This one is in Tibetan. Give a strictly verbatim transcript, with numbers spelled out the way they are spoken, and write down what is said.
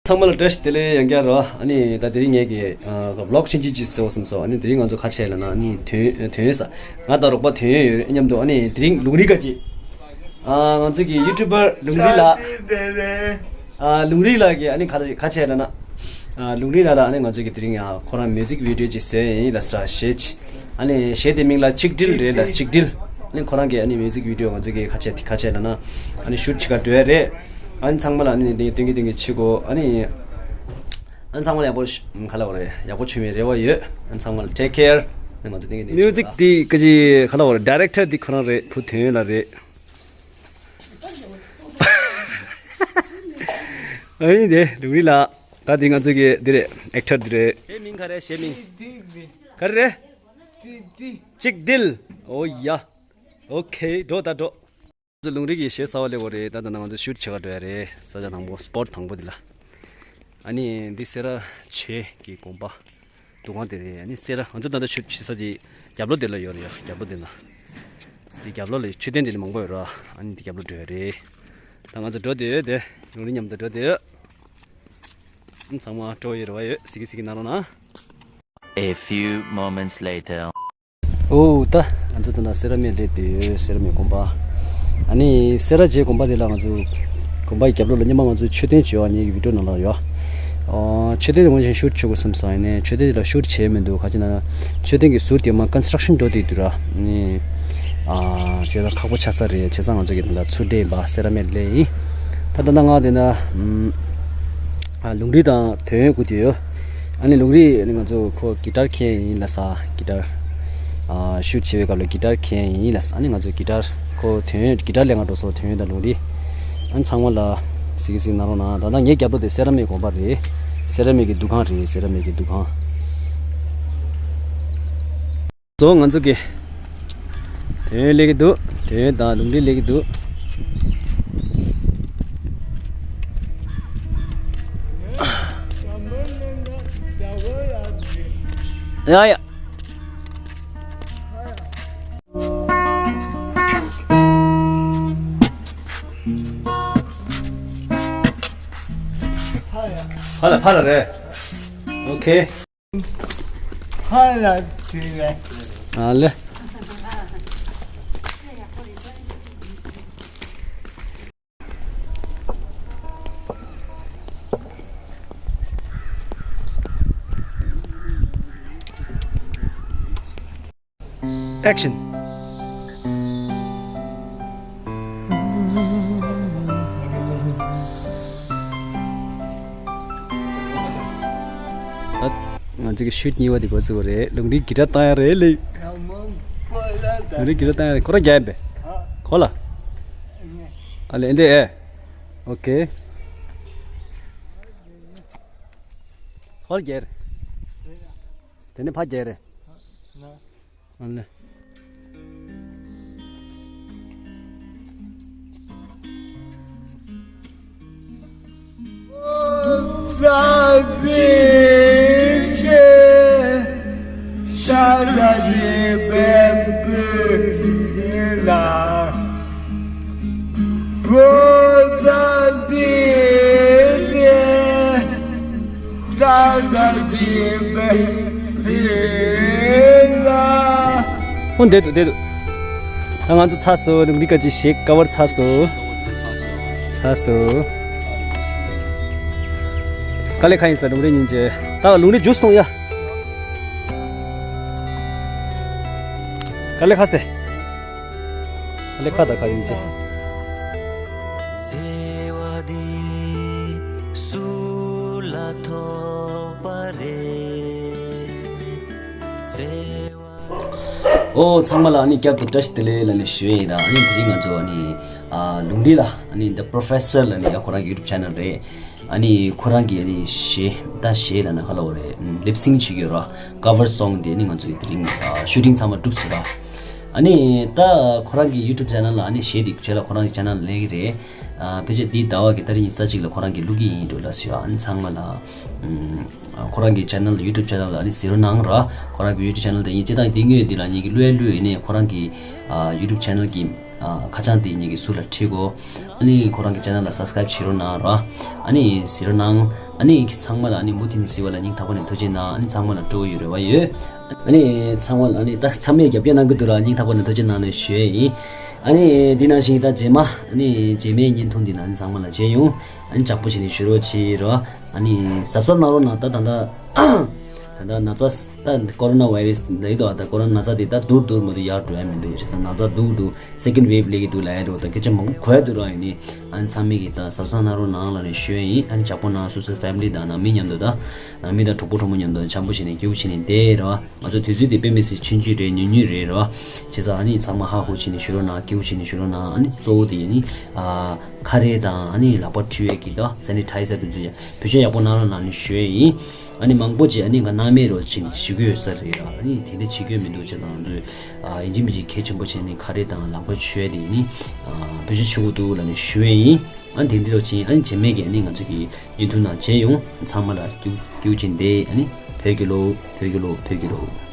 ཚང་མ་ལ་བཀྲ་ཤིས་བདེ་ལེགས། ཡང་བསྐྱར་རོ། ཨ་ནི་ད་དེ་རིང་ངེད་ཀྱི་ཨ་བི་ལོག་ཆུང་ཆུང་ཅིག་བཟོ་བསམ་སོང་། ཨ་ནི་དེ་རིང་ང་ཚོ་ག་བྱས་ལབ་ན། ཨ་ནི་དོན་དོན་ས་ང་དང་རོགས་པ་དོན་ཡོད་མཉམ་དུ། ཨ་ནི་དེ་རིང་ལུང་རིགས་ཀ་ཅིག་ཨ་ང་ཚོ་གི་ཡུ་ཊུབ་པར་ལུང་རིགས་ལགས། ཨ་ལུང་རིགས་ལགས་ཀྱིས་ཨ་ནི་ག་ག་བྱས་ལབ་ན། ཨ་ལུང་རིགས་ལགས་ལ་ཨ་ནི་ང་ཚོ་གི་དེ་རིང་ཡང་ཁོ་རང་མིའུ་ཛིག་བི་ཌི་ཡོ་ཅིག་བཟོས་ཡིན་ལབ་ས་གཞས་ཅིག་ཨ་ནི་གཞས་དེ་མིང་ལ་གཅིག་སྒྲིལ་རེད་ལ། གཅིག་སྒྲིལ། ཨ་ནི་ཁོ་རང་གི་ཨ་ནི་མིའུ་ཛིག་བི་ཌི་ཡོ་ང་ཚོ་གི་ག་བྱས་དེ་ག་བྱས་ལབ་ན། ཨ་ནི་ཤུཊ་བྱེད་ག་འགྲོ་ཡ་རེད། ཨ་ནི་ཚང་མ་ལ་ཨ་ནི་དེ་སྟོན་གི་སྟོན་གི་བྱེད་དགོ། ཨ་ནི་ཨ་ནི་ཚང་མ་ལ་ཡག་པོ་ཤ- ག་ལབ་དགོས་རེད། ཡག་པོ་བྱུང་བའི་རེ་བ་ཡོད། ཨ་ནི་ཚང་མ་ལ་ཊེག་ཀེར། ཨ་ནི་ང་ཚོ་སྟོན་གི་སྟོན་གི་མིའུ་ཛིག་བྱེད་དེ་ག་ཅི་ག་ལབ་དགོས་རེད། ཌའི་རེག་ཊར་དེ་ཁོ་རང་རེད། བུ་དོན་ཡོད་ལགས་རེད། ཨ་ནི་དེ་ལུང་རིགས་ལགས། ད་དེ་ང་ཚོ་གི་འདི་རེད། ཨེག་ཊར་འདི་རེད། གཞས་མིང་ག་རེ། གཞས་མིང་ག་རེ་རེད། གཅིག་སྒྲིལ། ཨོ་ཡ། ཨོ་ཁེ། འགྲོ་ད་འགྲོ། ང་ཚོ་ལུང་རིགས་ཀྱི་གཞས་གསར་པ་སླེབས་པ་རེད། ད་ད་ནང་ང་ཚོ་ཤུཊ་བྱེད་ག་འགྲོ་ཡ་རེད། ས་ཆ་དང་པོ། སི་པོཊ་དང་པོ་འདི་ལ། ཨ་ནི་འདི་སེ་ར་བྱེས་ཀྱི་དགོན་པ་འདུ་ཁང་དེ་རེད། ཨ་ནི་སེ་ར་ང་ཚོ་ད་ལྟ་ཤུཊ་བྱེད་ས་དེ་རྒྱབ་ལོགས་དེ་ལ་ཡོད་རེད་ཡ། རྒྱབ་ལོགས་དེ་ལ། དེ་རྒྱབ་ལོགས་ལ་མཆོད་རྟེན་དེ་འདྲ་མང་པོ་ཡོད་ར། ཨ་ནི་དེ་རྒྱབ་ལོགས་འགྲོ་ཡ་རེད། ད་ང་ཚོ་འགྲོ་བསྡད་ཡོད་དེ། ལུང་རིགས་མཉམ་དུ་འགྲོ་བསྡད་ཡོད། ཨ་ནི་ཚང་མ་སྤྲོ་ཡོད་རེ་བ་ཡོད། གཟིགས་གི་གཟིགས་གི་གནང་རོགས་གནང་། A few moments later. ཨོ་ད་ང་ཚོ་ད་ལྟ་སེ་ར་སྨད་སླེབས་བསྡད་ཡོད། སེ་ར་སྨད་དགོན་པ། ཨ་ནི་སེ་ར་བྱེས་དགོན་པ་དེ་ལ་ང་ཚོ་དགོན་པ་ཡི་རྒྱབ་ལོགས་ལ་སྔོན་མ་ང་ཚོ་མཆོད་རྟེན་བྱེད་པ་ངེད་ཀྱི་བི་ཌི་ཡོ་ནང་ལ་ཡོད། ཨོ་མཆོད་རྟེན་དེ་ངོ་ཤེས་ཤུཊ་བྱེད་དགོས་བསམ་སོང་། ཡིན་ནའི་མཆོད་རྟེན་དེ་ལ་ཤུཊ་བྱས་མི་འདུག་ག་ཅི་ན་མཆོད་རྟེན་གྱི་ཟུར་དེ་མར་ཀོན་སི་ཊྲག་ཤན་འགྲོ་བསྡད་འདུག་ར། ཨ་ནི་ཨ་བྱས་ཙང་ཁག་པོ་ཆགས་ས་རེད། བྱས་ཙང་ང་ཚོ་གི་དེ་ལ་ཚུར་སླེབས་ཡིན་པ། སེ་ར་སྨད་སླེབས་ཡིན། ད་ད་ལྟ་ང་དེ་ན་ཨམ། ཨ་ལུང་རིགས་དང་དོན་ཡོད་སྒུག་བསྡད་ཡོད། ཨ་ནི་ལུང་རིགས་ནི་ང་ཚོ་ཁོ་གི་ཊར་མཁན་ཡིན་ལབ་ས། གི་ཊར་ཨ་ཤུཊ་བྱེད་པའི་སྐབས་ལ་གི་ཊར་མཁན་ཡིན་ལབ་ས། ཨ་ནི་ང་ཚོ་གི་ཊར་ཁོ་དོན་ཡོད་གི་ཊར་ལེན་ག་འགྲོ་སོང་། དོན་ཡོད་དང་ལུང་རིགས། ཨ་ནི་ཚང་མ་ལ་གཟིགས་གཟིགས་གནང་རོགས་གནང་། ད་ལྟ་ངའི་རྒྱབ་ལོགས་དེ་སེ་ར་སྨད་དགོན་པ་རེད། སེ་ར་སྨད་ཀྱི་འདུ་ཁང་རེད། སེ་ར་སྨད་ཀྱི་འདུ་ཁང་། བཟོ། ང་ཚོ་གི་དོན་ཡོད་སླེབས་ཀྱི་འདུག་དོན་ཡོད་དང་ལུང་རིགས་སླེབས་ཀྱི་འདུག་ཡ་ཡ། ཕར་ལ་ཕར་ལ་རེད། ཨོ་ཁེ། ཕར་ལ་དེ་རེད། ཨ་ལེ། Action. ད་ང་ཚོ་གི་ཤུཊ་གཉིས་པ་དེ་འགོ་བཙུགས་པ་རེད། ལུང་རིགས་གི་ཊར་བཏང་ཡ་རེད་ལེ། ལུང་རིགས་གི་ཊར་བཏང་ཡ་རེད། ཁོ་རང་རྒྱག་ཡིན་པས། ཁོ་ལ། ཨ་ལེ་འདི་ཨེ། ཨོ་ཁེ། ཁོ་ལ་རྒྱག་རེད། དེ་ནས་ཕར་རྒྱག་རེད། ཨ་ལེ། ཧོ། བསྡད་འདུག་བསྡད་འདུག་ད་ང་ཚོ་ཚར་སོང་། ལུང་རིགས་ཀ་ཅི་ཞིག་ཀ་བར་ཚར་སོང་། ཚར་སོང་། དཀའ་ལས་ཁག་ཡིན་ས། ལུང་རིགས་ཉིན་བྱེད། ད་ལུང་རིགས་ཇུས་གཏོང་ཡ། དཀའ་ལས་ཁག་སེ། ལས་ཁ་དང་ཁ་ཡིན་ཅེ། བརྩེ་བ་འདི་སུ་ལ་ཐོབ་པ་རེད། བརྩེ་བ། ཨོ་ཚང་མ་ལ་ཨ་ནི་བསྐྱར་དུ་བཀྲ་ཤིས་བདེ་ལེགས་ལབ་ནས་ཞུ་ཡིན། ད་ཨ་ནི་དེ་རིང་ང་ཚོ་ཨ་ནི་ཨ་ལུང་རིགས་ལ་ཨ་ནི་The Professor ལབ་ནས་ཡ་ཁོ་རང་གི་ཡུ་ཊུབ་ཆེ་ནལ་རེད། ཨ་ནི་ཁོ་རང་གི་ཨ་ནི་གཞས། ད་གཞས་ལབ་ན་ག་ལབ་དགོས་རེད། ལིབ་སིང་བྱེད་ཀྱི་ཡོད་ར། ཀ་བར་སོང་དེ་ཨ་ནི་ང་ཚོ་དེ་རིང་ཨ་ཤུ་ཊིང་ཚང་མ་གྲུབ་ཚར་ར། ཨ་ནི་ད་ཁོ་རང་གི་ཡུ་ཊུབ་ཆེ་ནལ་ལ་ཨ་ནི་གཞས་དེ་བྱས་ལ་ཁོ་རང་གི་ཆེ་ནལ་ལ་སླེབས་ཀྱི་རེད། ཨ་ཕལ་ཆེར་འདི་ཟླ་བ་གི་ཏ་རིག་ཉི་ཤུ་རྩ་གཅིག་ལ་ཁོ་རང་གི་བླུག་གི་ཡིན་འགྲོ་ལབ་ཟེར་ཡ། ཨ་ནི་ཚང་མ་ལ་ཨ་ཁོ་རང་གི་ཆེ་ནལ་ཡུ་ཊུབ་ཆེ་ནལ་ལ་ཨ་ནི་གཟིགས་རོགས་གནང་ར། ཁོ་རང་གི་ཡུ་ཊུབ་ཆེ་ནལ་དེ་ངས་སྤྱིར་བཏང་འདི་ངོས་འདི་ལ་ངེད་ཀྱི་བླུག་ཡ་བླུག་ཡིན་ནའི་ཁོ་རང་གི་ཨ་ཡུ་ཊུབ་ཆེ་ནལ་གི་ ཨ་ཁ་བྱང་དེ་ཉིད་ཀྱི་ཟུར་ལ་བྲིས་གོ། ཨ་ནི་ཁོ་རང་གི་ཅེ་ནལ་ལ་སབ་སི་ཀ་རེབ་བྱེད་རོགས་གནང་རོགས། ཨ་ནི་གཟིགས་རོགས་གནང་། ཨ་ནི་ཚང་མ་ལ་ཨ་ནི་མུ་མཐུད་ནས་གཟིགས་པ་ལ་སྙིང་ཐག་པ་ནས་ཐུགས་རྗེ་གནང་། ཨ་ནི་ཚང་མ་ལ་སྤྲོ་པོ་ཡོད་རེ་བ་ཡོད། ཨ་ནི་ཚང་མ་ལ་ཨ་ནི་ད་ཚང་མས་རྒྱབ་སྐྱོར་གནང་གི་འདུག་ར། སྙིང་ཐག་པ་ནས་ཐུགས་རྗེ་གནང་ནས་ཞུ་ཡས་ཡིན། ཨ་ནི་འདི་ནང་བཞིན་ད་རྗེས་མ་ཨ་ནི་རྗེས་མའི་བརྙན་ཐུང་འདི་ནང་ཨ་ནི་ཚང་མ་ལ་མཇལ་ཡོང་། ཨ་ནི་ཅག་པོ་བྱས་ནས་བཞུགས་རོགས་བྱེད་རོགས། ཨ་ནི་གཟབ་གཟབ་གནང་རོགས་གནང་། ད་ད་ད་ད་ད་ན་ཚ་ད་ཀོ་རོ་ན་བྷའི་རས་ལ་ཡོད་དོ། ད་ཀོ་རོ་ན་ན་ཚ་དེ་ད་སྡུག་སྡུག་མ་གཏོགས་ཡར་འགྲོ་ཡ་མི་འདུག་བྱས་ཙང་ན་ཚ་སྡུག་སྡུག་སེ་ཀེན་ཌི་ཝེབ་སླེབས་ཀྱི་འདུག་ལབ་ཡ་འདུག་ད་སྐད་ཆ་མང་པོ་གོ་ཡ་འདུག་ར། ཡིན་ནའི་ཨ་ནི་ཚང་མས་ཀྱིས་ད་གཟབ་གཟབ་གནང་རོགས་གནང་ལབ་ནས་ཞུ་ཡ་ཡིན། ཨ་ནི་ཅག་པོ་གནང་། སོ་སོའི་ཕེ་མི་ལི་དང་ནང་མི་མཉམ་དུ་ད་ནང་མི་དང་གྲོགས་པོ་གྲོགས་མོ་མཉམ་དུ་འཆམ་པོ་བྱས་ནས་སྐྱིད་པོ་བྱས་ནས་བསྡད་རོགས། ང་ཚོ་དུས་ཚོད་དེ་དཔེ་མི་སྲིད་ཆུང་ཆུང་རེད། ཉུང་ཉུང་རེད་རོགས། བྱས་ཙང་ཨ་ནི་ཚང་མ་ཧ་ཧུ་བྱས་ནས་བཞུགས་རོགས་གནང་། སྐྱིད་པོ་བྱས་ནས་བཞུགས་རོགས་གནང་། ཨ་ནི་གཙོ་བོ་དེ་ཡིན་ནི་ཨ་ཁ་རས་དང་ཨ་ནི་ལག་པ་འཁྲུ་ཡས་ཀྱི་ད་སེ་ནི་ཊའི་ཛར་དེ་ཚོ་ཡ་བེད་སྤྱོད་ཡག་པོ་གནང་རོགས་གནང་ནས་ཞུ་ཡས་ཡིན། ཨ་ནི་མང་པོ་ཅིག་ཨ་ནི་ང་སྣང་མེད་རོགས་བྱས་ནས་བྱེད་ཀྱི་ཡོད་ས་རེད་ར། ཨ་ནི་དེ་འདྲ་བྱེད་ཀྱི་ཡོད་མི་འདུག་བྱས་ཙང་ང་ཚོས་ཨ་ཡིན་གཅིག་མིན་གཅིག་གལ་ཆེན་པོ་བྱས་ནས་ཁ་རས་དང་ལག་པ་འཁྲུ་ཡས་དེ་ཡིན་ནི་ཨ་བེད་སྤྱོད་བྱེད་དགོས་འདུག་ལབ་ནས་ཞུ་ཡས་ཡིན། ཨ་ནི་དེ་འདྲ་རོགས་བྱས། ཨ་ནི་རྗེས་མའི་གི་ཨ་ནི་ང་ཚོ་གི་བརྙན་ཐུང་ནང་མཇལ་ཡོང་། ཚང་མ་ལ་སྐྱིད་སྐྱིད་ཅིག་བསྡད། ཨ་ནི་བོད་ཀྱི་ལོ་བོད་ཀྱི་ལོ་བོད་ཀྱི་ལོ།